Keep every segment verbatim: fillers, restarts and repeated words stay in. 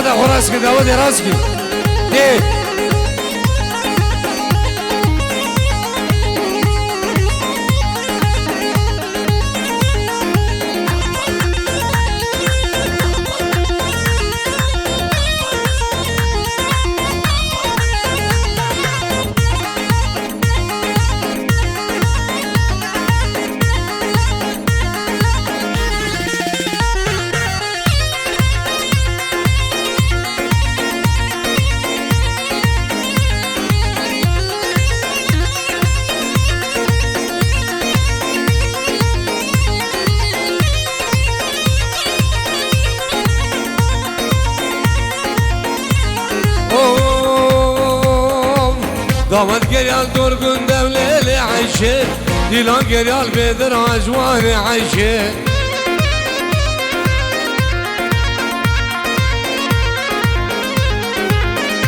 Xwe rast kir, dawetê rast kir. Ê. Oh, damat geriyal dorgun devleli Ayşe, dilan geriyal bedir acwari Ayşe.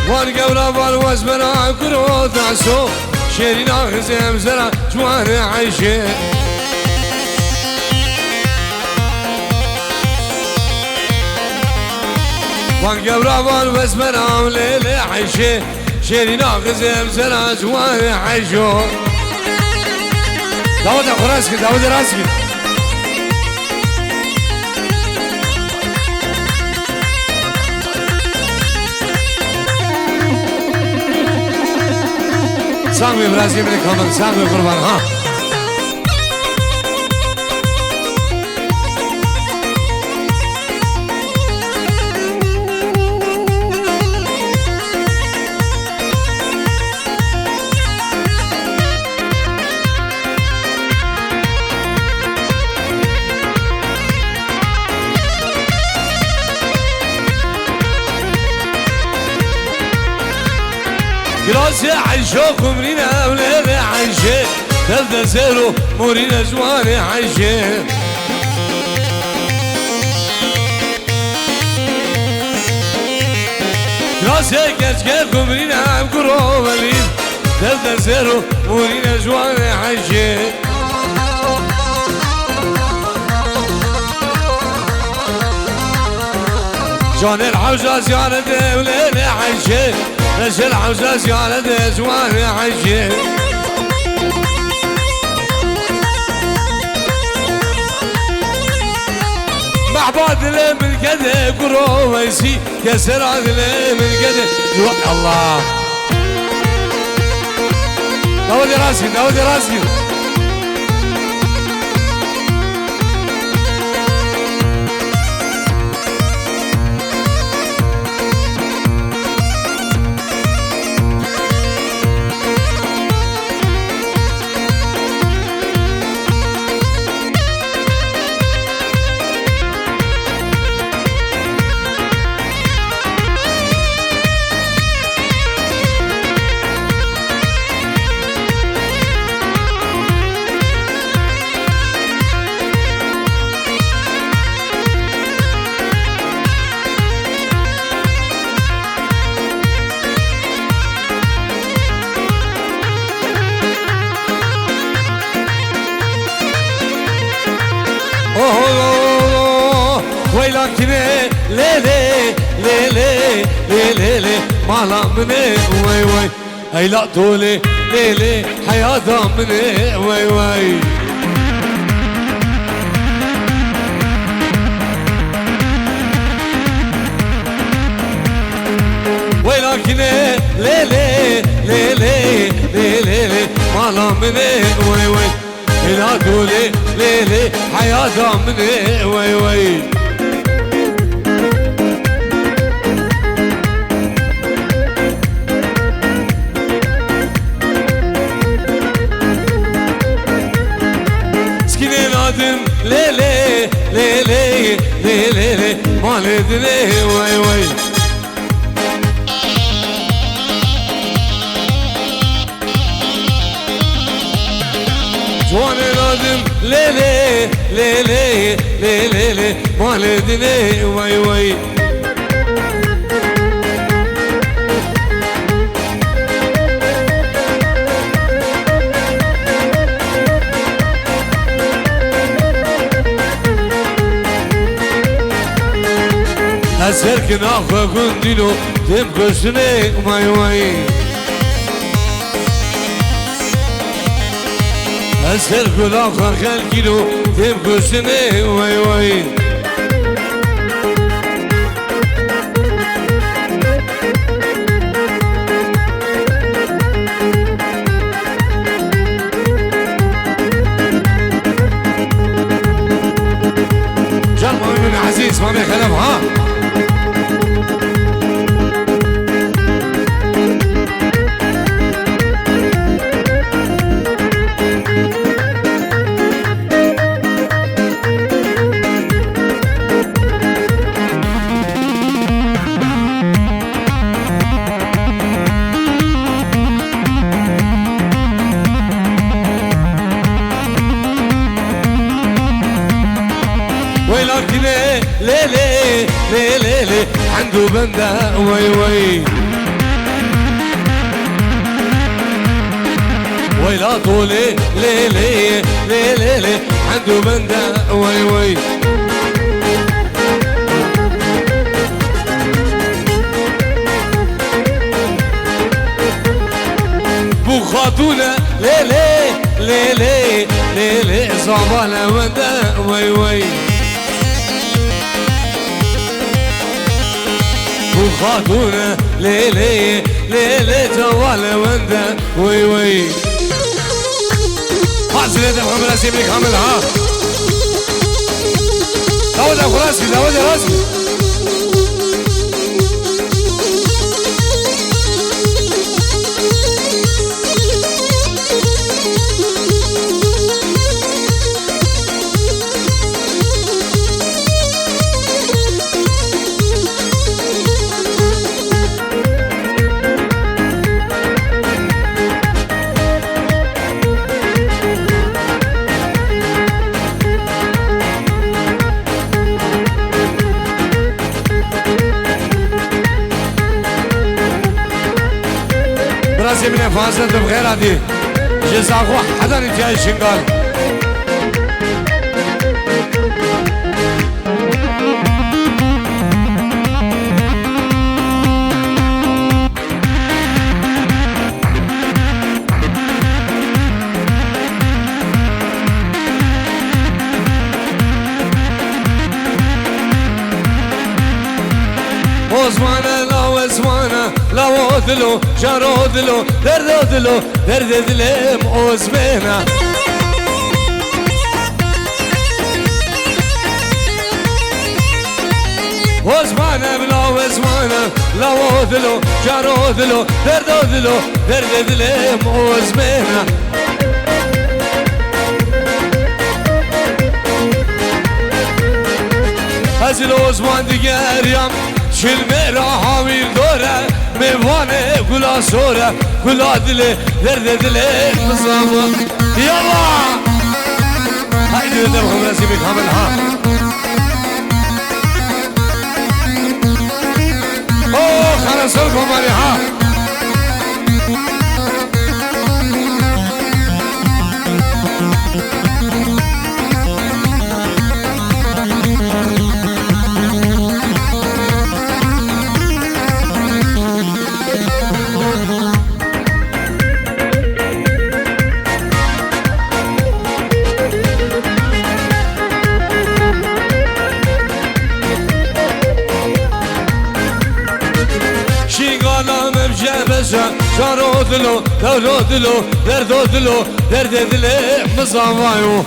Van gewra van wezmera kuro daso, şêrîna xizem zera ciwanê Eyşê. Van gewra van wezmera lêlê Eyşê, şêrîna xizem zera ciwanê Eyşo. Dawete xwe rast kir, dawete rast kir. Sağ ol, biraz yemin ederim, sağ ol, kurban ha. Girasê Eyşo kumrîne evlêrê Eyşê, dev de zêr û mûrîne ziwanê Eyşê. Girasê keçke kumrîne ev kuro welî, dev de zêr û mûrîne ziwanê Eyşê. Canel Hewza ziyaret evlêne Eyşê, Neşel Hewza ziyaret ezwan Eyşê. Mehba dilê milkede kuro Weysî, kesera dilê milkede. Ya Allah. Dawetê rast kir, dawetê rast kir. Oho, weyla kine, lê lê, lê lê, lê lê lê, mala min ê, wey wey. Eyla tolê, lê lê, heyata min ê, wey wey. Weyla kine, lê lê, lê lê, lê lê lê, mala min ê, wey wey. Hêla dolê, lê lê, heyata min ê, wey wey. Skînê nadim, lê lê, lê lê, lê lê lê, malê dinê, wey wey. Ciwanê nadim lê lê, lê lê, lê lê lê, malê dinê wey wey. Ez ser kina xwe gundîno têm kuştinê way way. Ez ser gula xwe xelkîno têm kuştinê way way. Can Mamî min ezîz, Mamê Xelef ha. Weyla kine lê lê, lê lê lê, hend û bende wey wey. Weyla tolê lê lê, lê lê lê, hend û bende wey wey. Bu xatûne lê lê, lê lê, lê lê, zavale wende wey wey. Bu xatûne lê lê, lê lê, zavale wende wey wey. Hazire de Muhammed Azim Kamil ha. Dawo da xulasi, dawo da razı. Birazê min e Fazil, tu bi xêr hatî. Ji Zaxo hedan îtiyayê Şingal. O zmane lawe zmane, lawo dilo, jaro dilo, derdo dilo, derdê dilê min o zmêne. O zmane bila we zmane, lawo dilo, jaro dilo, derdo dilo, derdê dilê min o zmêne. Ez li o zman digeriyam, şilmê ra hawîr dore, mêvanê gula sore, gula dilê, derdê dilê min zama. Yallah! Haydi öder xwe resî bik hamil ha. Oh, xerasor komarê ha. Şîngana min cebese, jaro dilo, tewro dilo, derdo dilo, derdê dilê min zavayo.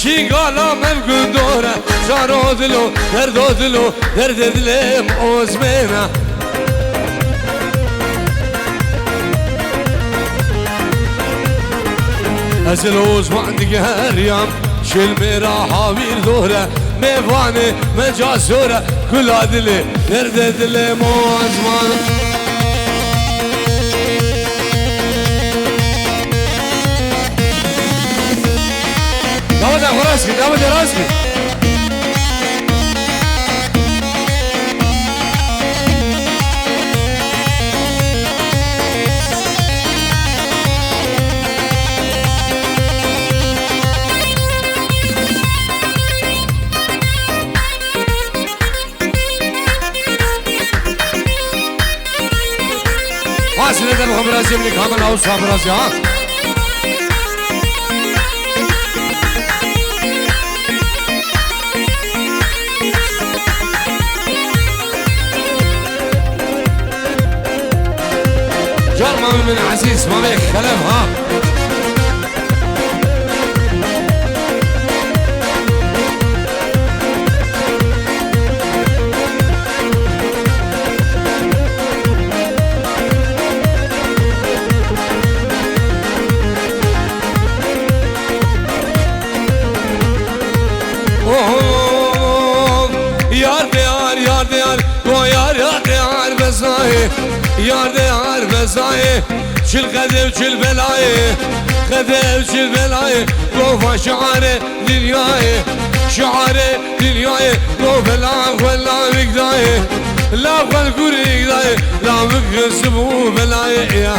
Şîngala min gundore, jaro dilo, derdo dilo, derdê dilê min o zmêne. Ez li o zman digeriyam, şilmê ra hawîr dore, mêvanê min ca sore, kula dilê, derdê dilê min o zman. Dawa de xwe rast kir, dawa de rast kir. Sine de bu kadar cemli kamera olsa biraz ya. Car mamê min ezîz, mamê Xelef ha. Oho, yar de yar, yar de yar, go yar, yar de yar bezayê, yar de yar bezayê, çil qedê û çil belayê, qedê û çil belayê, go va şiarê dinyayê, şiarê dinyayê, go vela xwe lavik dayê, la xwe li gurik dayê, lavik xisib û belayê ya,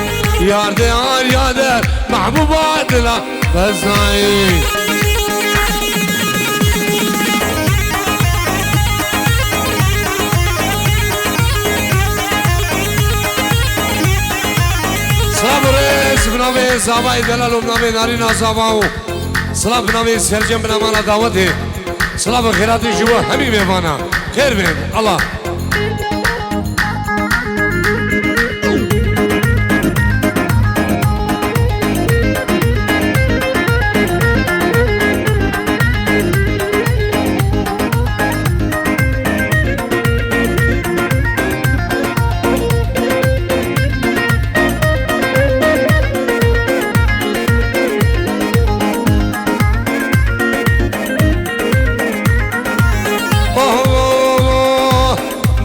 yar de yar, yar de yar, mehbûba dila. Xwezayî. Silav û rêz bi navê Zavayê Delal û bi navê Narîna Zava û silav bi navê Sercem bi nemana dawetê. Silav û xêratê ji bo hemî mêvana. Xêr bên. Allah.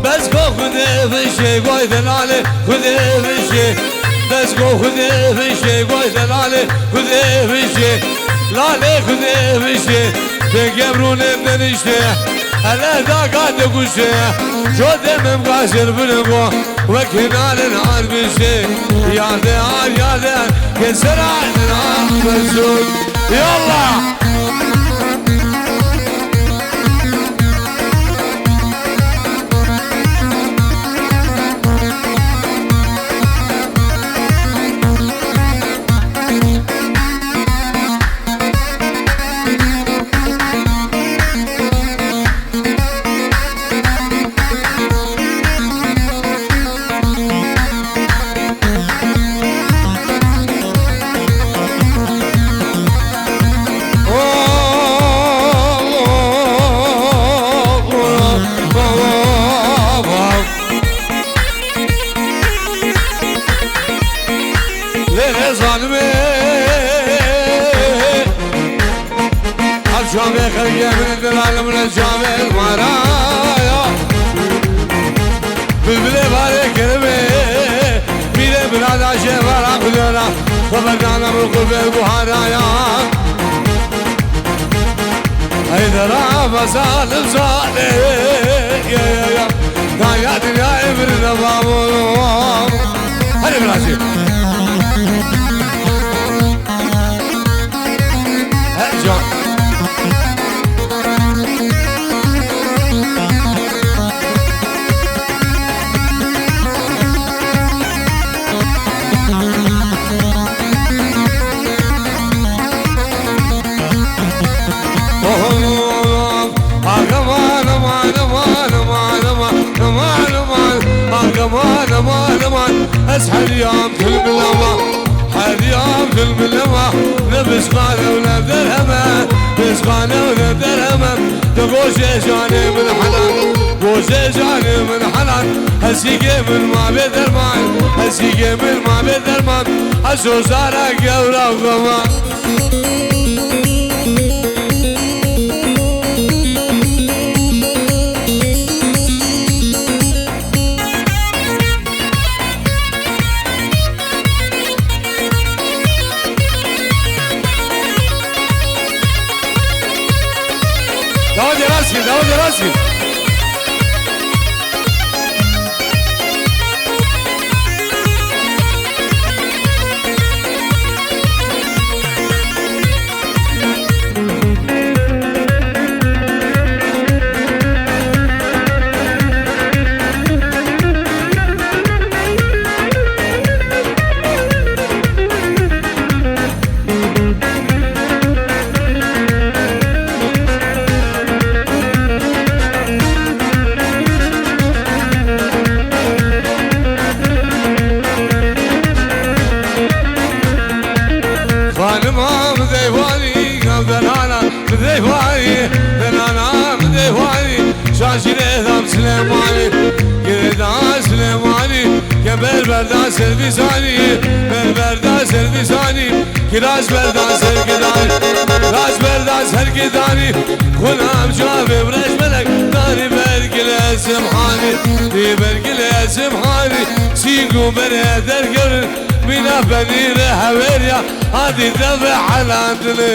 Bes go Xwedê vişê, goy delalê Xwedê vişê. Bes go Xwedê vişê, goy delalê Xwedê vişê. Lalê Xwedê vişê, dê gebrûnê deniştê. Ele daga de guşê, jo demem gazir binê go. Wek hinalin ar bişê, yar de ar, yar de ar, kesera ar mesut. Yallah. Lê ne zanimê. Ev çavê xelkê min dilalim ne çavê maraya. Bilbilê varê kerime, mîrê birada jê vara xudera, xeberdana min xwe vê buharaya. Ey dera be zalim zalê, ya, ya, ya. Daya dinyayê birine babo. Hadi birazcık. Heyecan. Aman, aman, aman. Ah, aman, aman, aman. Ez her yam filmlama, her yam filmlama. Ne bizgane û ne derheme, bizgane û ne derheme. De gojê canê min helal, gojê canê min helal. Hesîgê min ma bê derman, hesîgê min ma bê derman. Ez o zara gewra xema. Dawa deras gir, dawa deras gir. Berda servîsanî, ber berda servîsanî, kiraz berda sergidanî, raz berda sergidanî, xunam çavê reş melek, darî bergile simhanî, dî bergile simhanî, sîng û bere dergevrin, mîna benî re hevêriya, hadî deve helandine.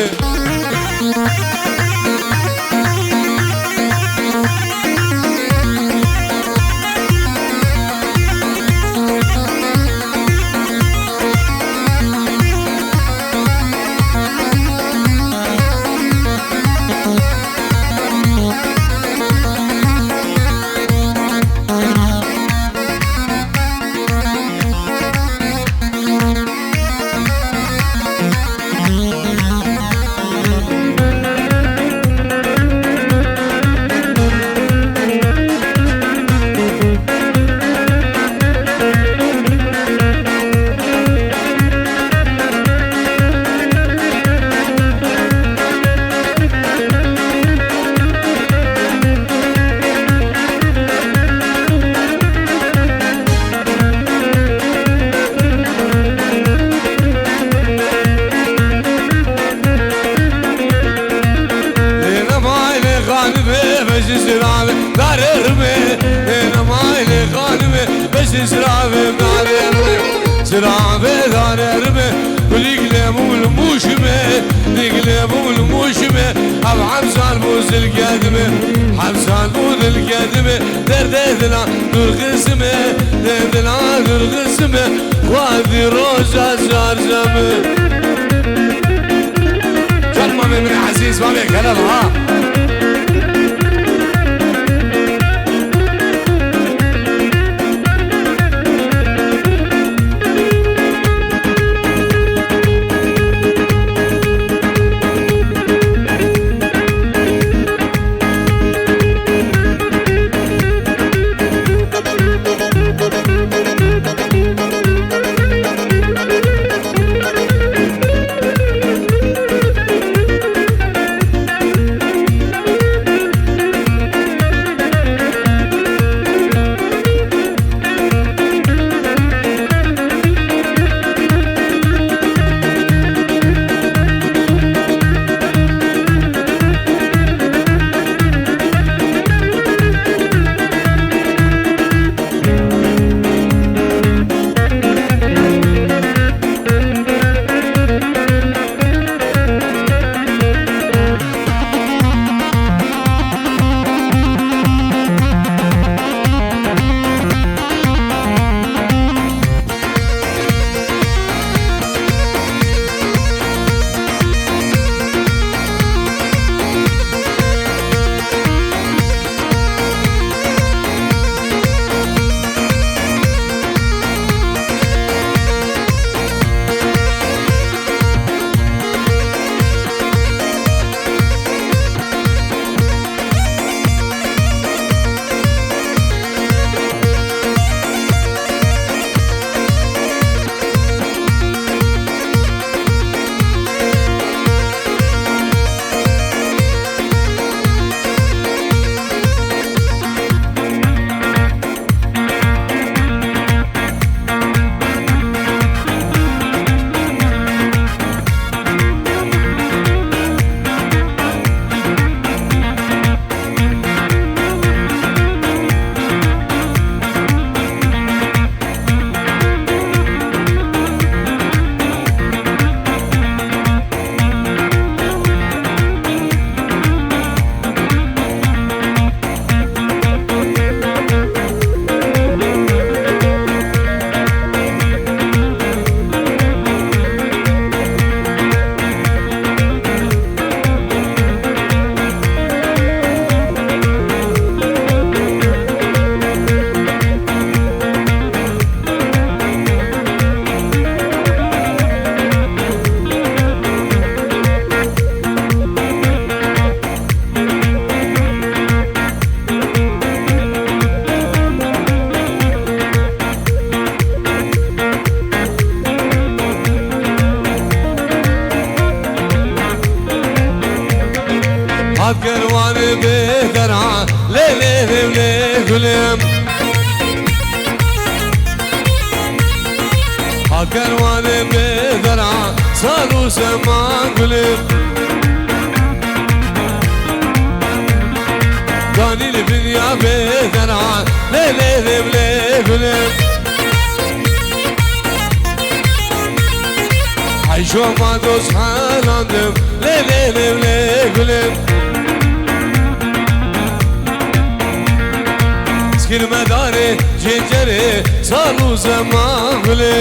Lê nemayne xanime, beşi sirave, darê rime. Lê nemayne xanime, beşi sirave, darê rime. Sirave, darê rime. Kulîk lê bûl mûşime, dîk lê bûl mûşime. Ev hemsan bû zilkedime, hemsan bû dilkedime. Derdê dila durxisime, dê dila durxisime. Xwedî roja şarjeme. Can mamê min ezîz, mamê kelef ha. Kerwanê bêdera sal û zeman gulê. Danî li dinya bêdera lê lê lê lê gulê. Heyşo ma dost helandim lê lê lê lê gulê. Skirmedarê cêncerê sal û zeman gulê.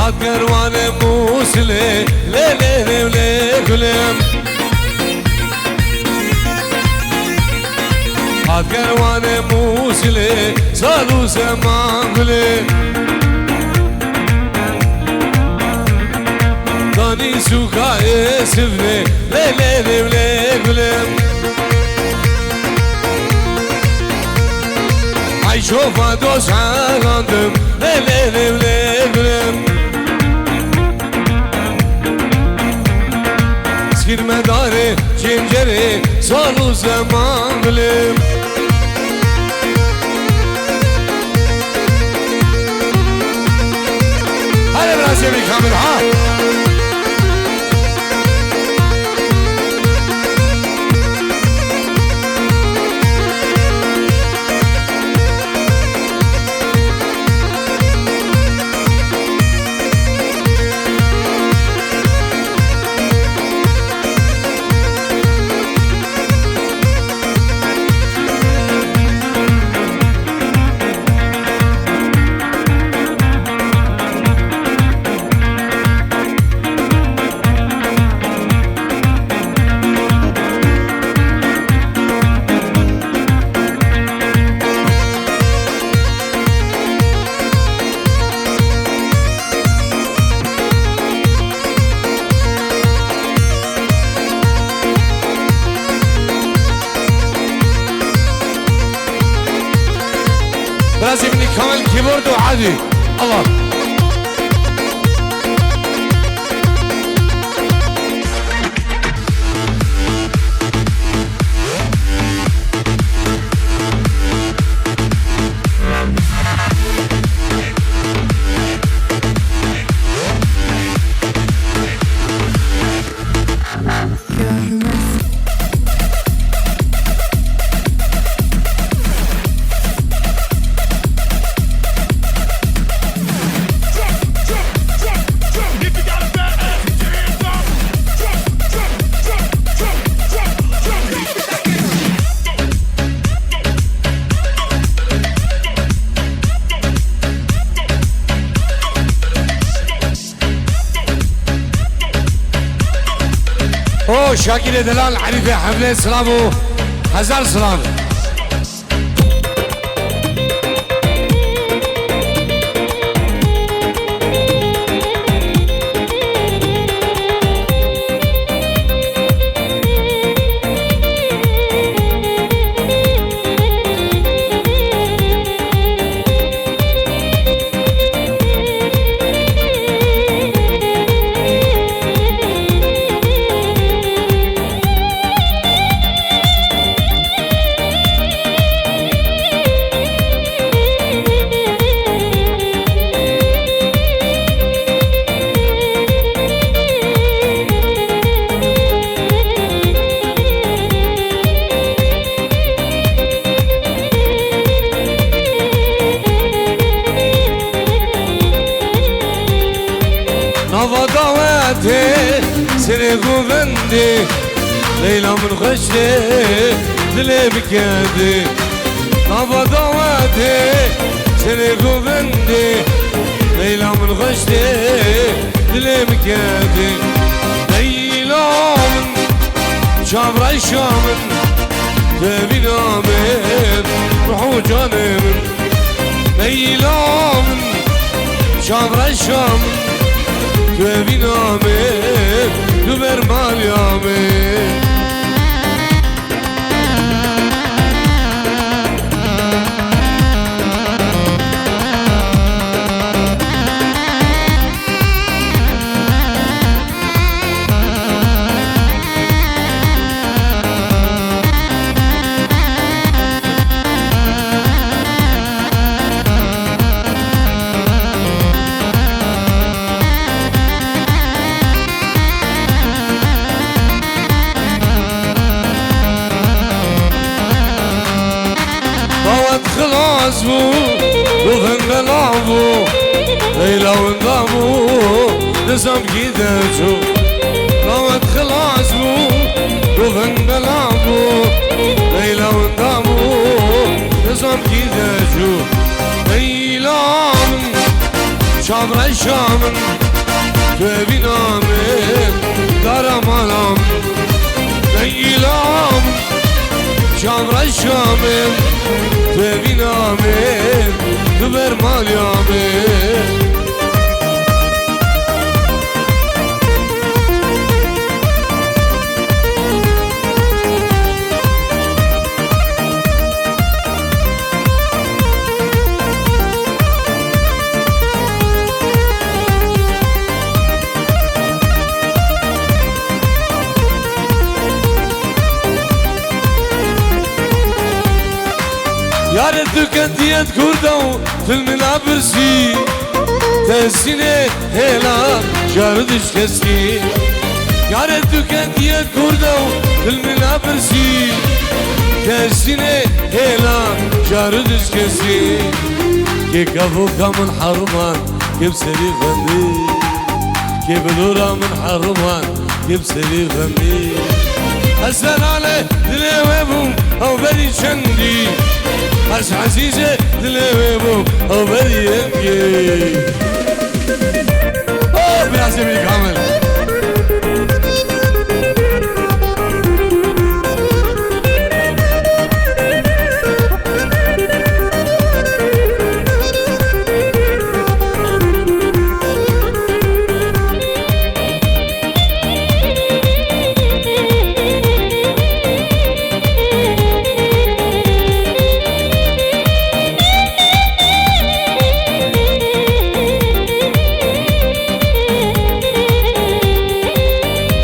Hat kerwanê Mûsilê, lê lê lê lê gulê. Hat kerwanê Mûsilê, sal û zeman gulê. Danî sûka ê sivnê, lê lê lê lê gulê. Ay şofa dost helandim, lê lê lê lê gulê. Skirmedarê cêncerê sal û zeman gulê. Hadi biraz yemek hamur ha. Birazê min Kamil keyboard û Adî. Allah. O Şakirê delal, Erîfê Hevlê, silav û hezar silav. Nava dawetê serê govendê, Leyla min xweş tê, dilê min kerdê. Nava dawetê, çenê govendê. Leyla min xweş tê, dilê min kerdê. Leyla min, çavreşa min, tevîna min, ruh û canê min. Leyla min, çavreşa min, tu evîna min, tu bermaliya min. Dawet xilas bû, govend belav bû, Leyla winda bû, nizam kî derçû. Dawet xilas bû, govend belav bû, Leyla winda bû, nizam kî derçû. Leyla min, çavreşa min, tu evîna min, dara mala min. Leyla min, çavreşa min, tu evîna min, tu bermaliya min. Yare tu kendiye kurda û filmina birsî. Tesînê hêla şar dişkeskî. Yare tu kendiye kurda û filmina birsî. Tesînê hêla şar dişkeskî. Kê kevoka min herman, kê bi serî xemî. Kê bi dora min herman, kê bi serî xemî. Ez delale dilê wê bûm, ew berî çendî. Ez ezîzê dilê wê bûm, ew berî engî. Oh, birazê min kamil.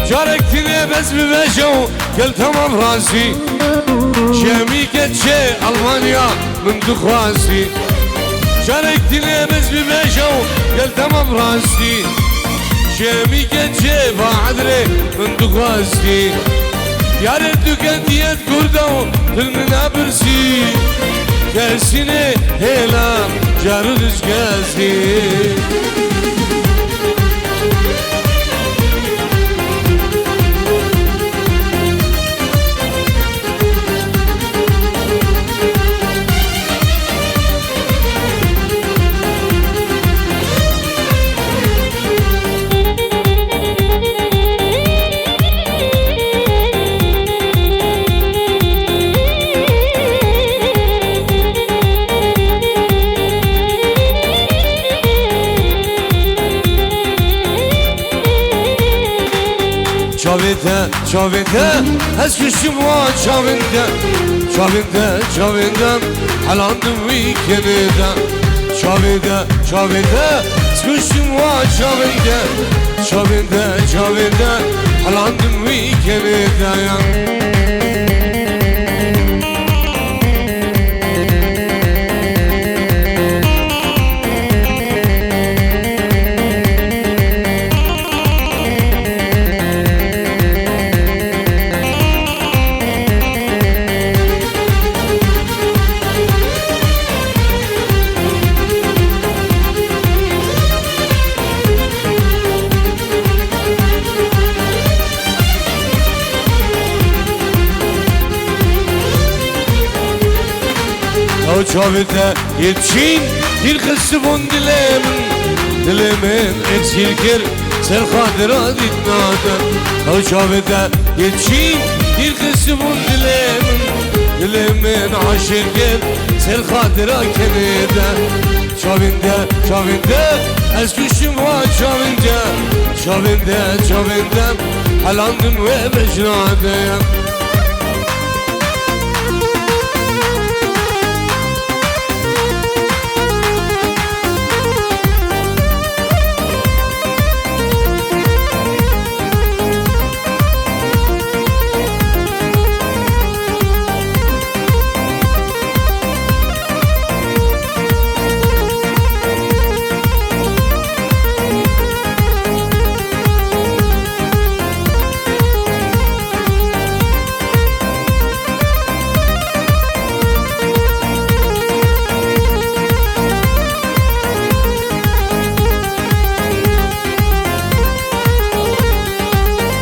Carek tîne bes bibêje û gel tamam razî. Şemî keçê Almanya min dixwazî. Carek tîne bes bibêje û gel tamam razî. Şemî keçê Baadrê min dixwazî. Yare tu kendiye kurda û filmina birsî. Kesînê hêla şar dişkeskî. Çavê te, çavê te, ez kuştim wa çavên te. Çavên te, çavên te, helandim wî kenê te. Çavê te, çavê te, ez kuştim wa çavên te. Çavên te, çavên te, helandim wî kenê te ya. Çavê te yê çîn, hîr xist von dilê min. Dilê min êzgîr kir, ser xatira dît nade. Ew çavê te yê çîn, hîr xist von dilê min. Dilê min aşir kir, ser xatira kenê de. Çavên te, çavên te, ez kuştim va çavên te. Çavên te, çavên te, helandin wê bejna de.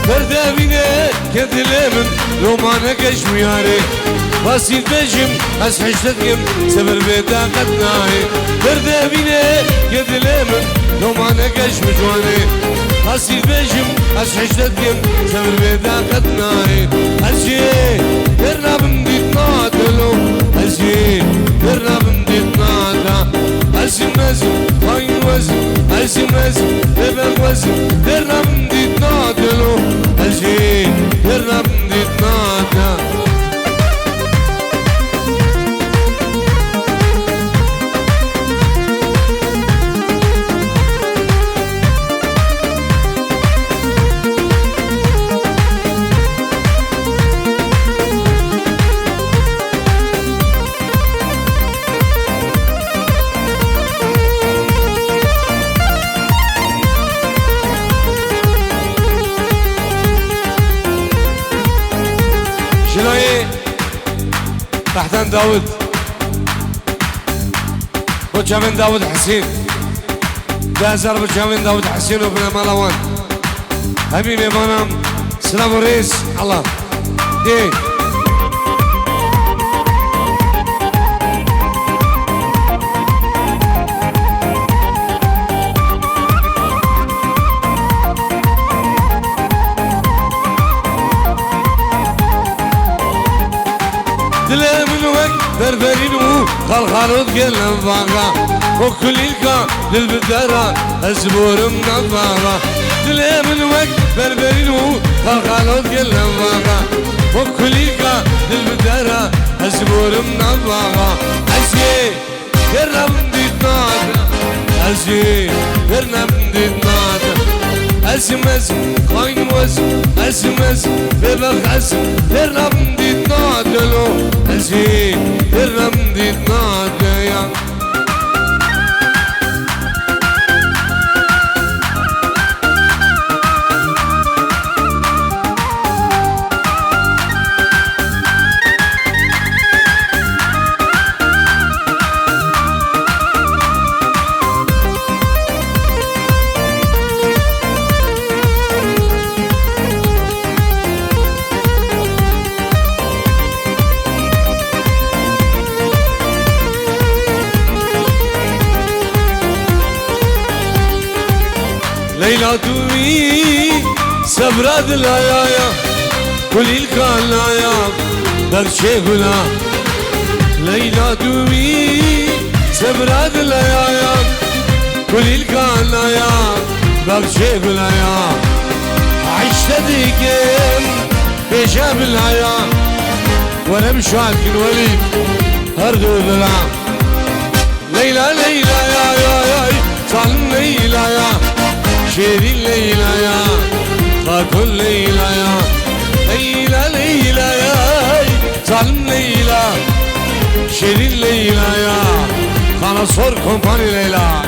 Berdevîne ke dilê min, romaneke ji wiyarê. Basî bêjim, ez hiştet kim, sever vê taqet nayê. Berdevîne ke dilê min, romaneke ji min ciwanê. Basî bêjim, ez hiştet kim, sever vê taqet nayê. Ez jê dêr nabim dît nadelo, ez jê dêr nabim dît nada. Ez jî mezim, hayn wezim, ez jî mezim, bêbexwezim, dêr nabim dît nadelo. Ez jê dêr nabim dît nada. Jilayê Behdan Dawud. Bo çavên Dawud Hesîn. Du hezar bo çavên Dawud Hesîn û binemala wan. Hemî mêvanan silav û rêz. Allah. Dê. Dilê min wek berberîn û xalxalot gelin vaxa. O kulîlka dil bi dera ez borim navaxa. Dilê min wek berberîn û xalxalot gelin vaxa. O kulîlka dil bi dera ez borim navaxa. Ez yê Dêr nabim dît nade, ez jî dêr nabim dît nade. Ez jî mezim, xayn wezim, ez jî mezim, bêbex ezim, dêr nabim dît nade lo. Ez jî dêr nabim dît nade ya. Leyla tu wî sebra dilaya ya, kulîlka laya, berçê gula. Leyla tu wî sebra dilaya ya, kulîlka laya, berçê gula ya. Eşte dikim bêje bilaya, werem şad kin welî her du dila. Leyla, Leyla ya, ya, ya, zalim Leyla ya, şêrîn Leyla ya, xatun Leyla ya. Leyla, Leyla ya, zalim Leyla, şêrîn Leyla ya, xana sor kompanî Leyla.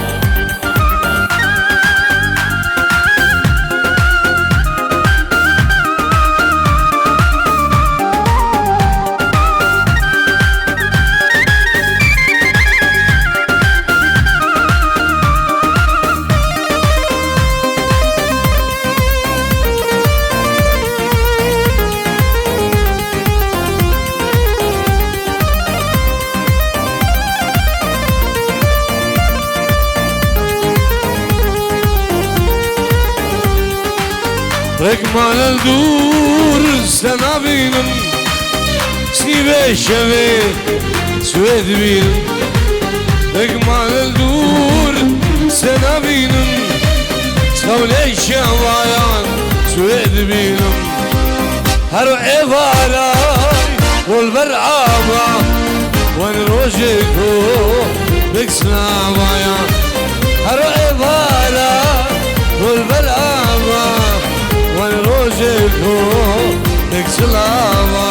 Ek malel dûr se nabînim, sîvê şevê swê dibînim. Ek malel dûr se nabînim, sewlê şevayan swê dibînim. Hero êvaray wolver ava, wen rojê ku bik silava ya. Hero êvara wolver ava, wen rojê ku bik silava.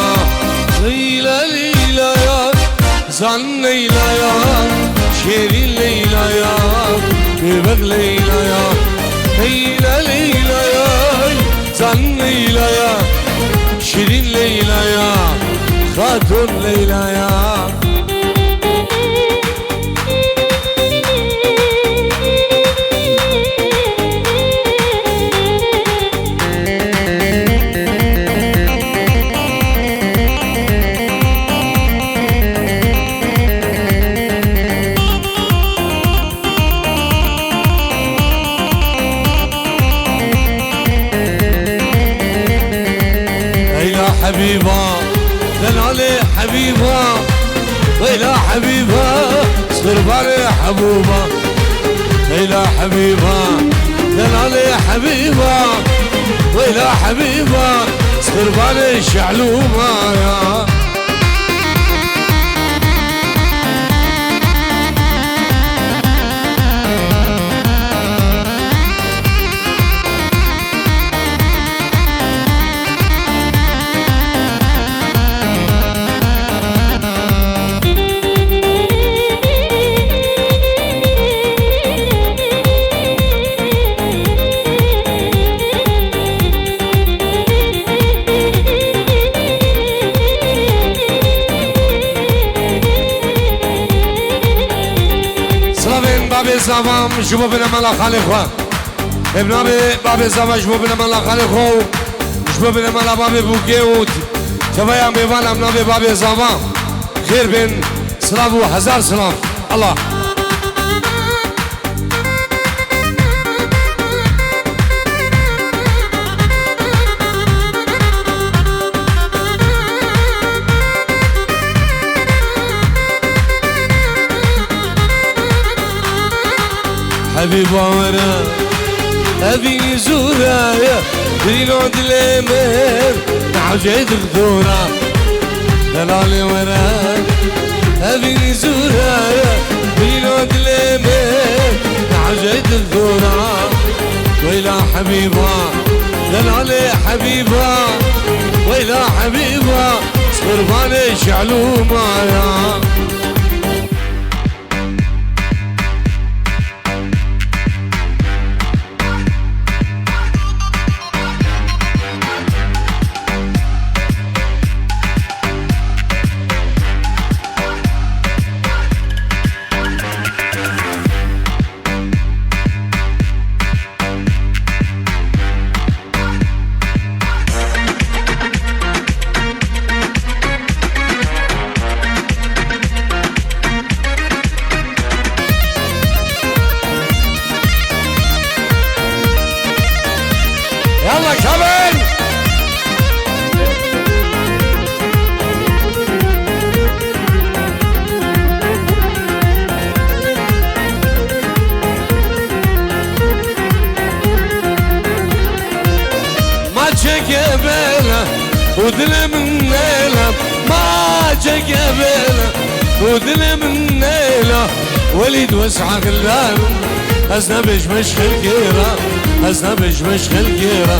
Leyla, Leyla ya, zan Leyla ya, şêrîn Leyla ya, bêbek Leyla ya. Leyla, Leyla ya, zan Leyla ya, şîrîn Leyla ya, xatûn Leyla ya. Leyla Hebîba, delalê Hebîba, Leyla Hebîba, sirbarê Hebûba. Leyla Hebîba, delalê Hebîba, Leyla Hebîba, sirbarê Şehlûba ya. Silavên babê Zavan ji bo binemala xalê xwe. Em navê babê Zava ji bo binemala xalê xwe û ji bo binemala babê Bûkê û teveya mêvan em navê babê Zava. Xêr bên, silav û hezar silav. Allah. Hebîba were, evî zûre ye, birîno dilê min, nehewcê dixdora. Delalê were, evî zûre ye, birîno dilê min, nehewcê dixdora. Weyla Hebîba, delalê Hebîba, Weyla Hebîba, qurbanê Şehlûma ya. Yalla Şaban! Ma çeke bela û dilê min nêla, ma çeke bela û dilê min nêla. Welîd wes aqildar im, ez nebêjme ji xelkê re, ez nebêjme ji xelkê re.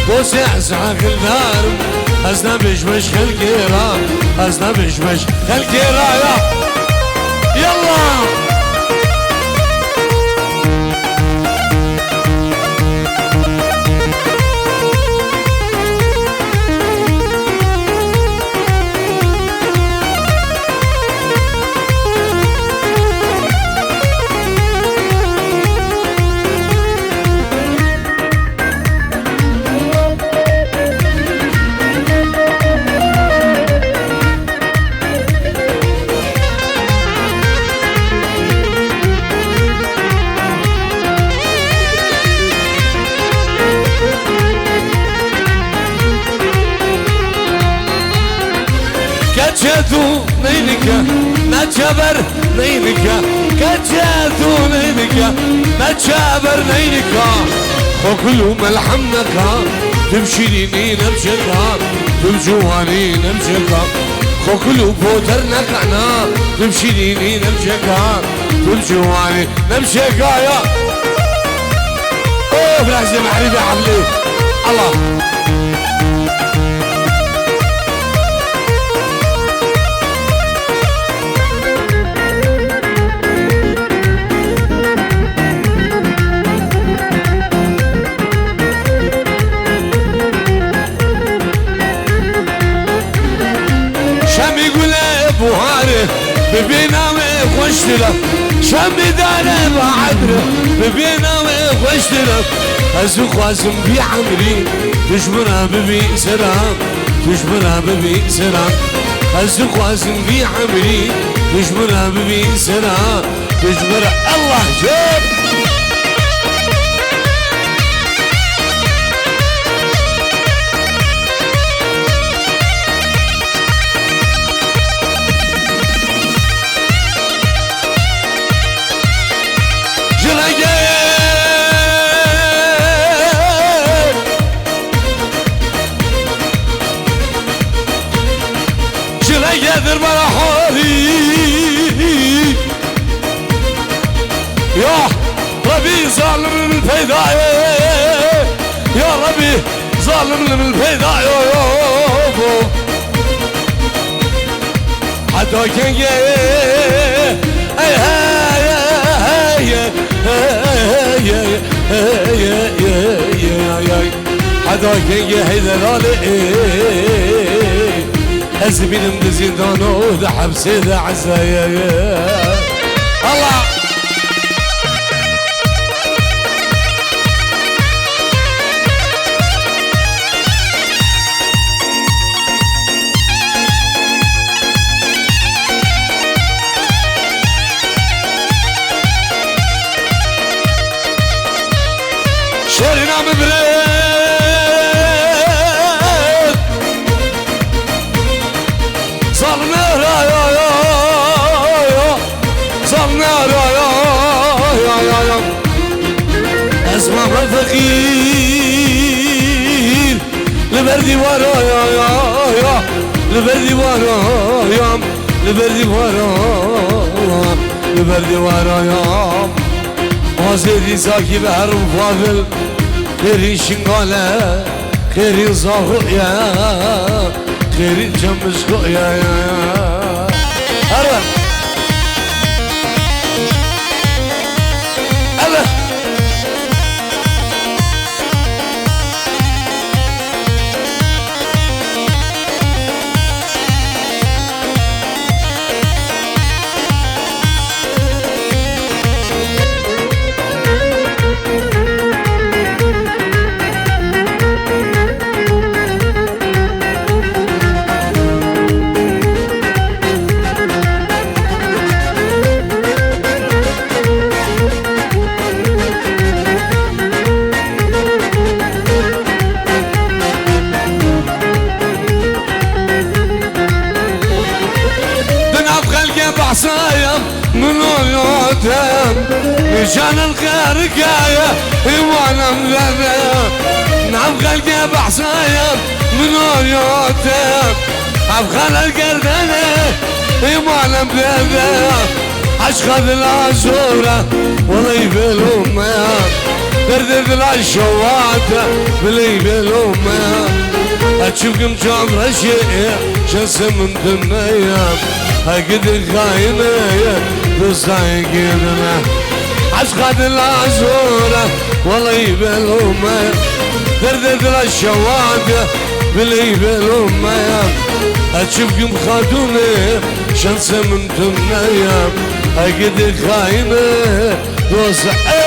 Dostê ez aqildar im, ez nebêjme ji xelkê re, ez nebêjme ji xelkê re ya. Yalla! Keçe tu neynike, neçeber neynike, keçe tu neynike, neçeber neynike. Xokul û melhem neka, tu bi şîrînî nemçeka, tu bi ciwanî nemçeka. Xokul û poter nekena, tu bi şîrînî nemçeka, tu bi ciwanî nemçeka ya. Oh, biraz da mehrî de Evlî. Allah. Şemî gule buhare, bi bê navê xweştir e. Şemî dare bahadre, bi bê navê xweştir e. Ez dixwazim vî emrî, tu ji min re bibî sera, tu ji min re bibî sera. Ez dixwazim vî emrî, tu ji min re bibî sera, tu ji min re. Allah jê. Ji rengê, ji rengê dirbara horî. Ya Rebî, zalim min peyda ye. Ya Rebî, zalim min peyda ye. Heta kengê, ey, hey, hey, hey, hey, hey, hey, hey, hey, hey, hey. Heta kengê Heyder Ali, ey. Ez bînim di zîndano, di hepsê de ezayê. Allah! Şerîna min bire. Zalnera ya ya ya. Zalnera ya ya ya ya. Ez mame feqîr. Li ber dîwara ya ya ya. Li ber dîwara ya. Li ber dîwara. Li ber dîwara ya. Azêrî Zakî ve herim Fadil. Xêrî Şingale. Xêrî Zaxo ya. Xêrî Çemişko ya ya ya. Here. Ele. Di nav xelkê behsa ye, min o yotem, nîşanin xerikaye, îwanem veve. Nav xelkê behsa ye, min o yotem, ev xelel gerdene, îwanem veve. Eşqa dila zor e, welay bêlo me. Derdê dila şewat e, biley bêlo me. Ez çi bikim çav reşê, şansê min tune ye. Hegidê xayine ye, dostayê gêdine. Eşqa dila zor e, welay bêlo me. Derdê dila şewat e, biley bêlo me. Ez çi bikim xatûnê, şansê min tune ye. Hegidê xayine, dost e.